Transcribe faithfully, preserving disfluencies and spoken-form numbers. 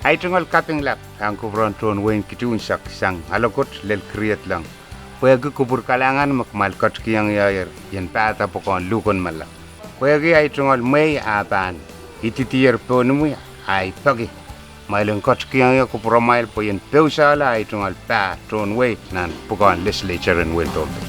Ahi tungoal kaping lap pahn kupwuren tohn wehin Kitunsek sang Alokot lel Kiriedleng, pwehki kupwur kalahngan me kumwail ketikihong ie ien pahda pwukoahn luhk en menlau. Pwehki ahi tungoal mwehi ah pahn ididier pohn imwi, ahi peki kumwail en ketikihong ie kupwuramwail pwe ien pousehla ahi tungoal pah tohn wehi nan pwukoahn legislature en wehin Pohnpei.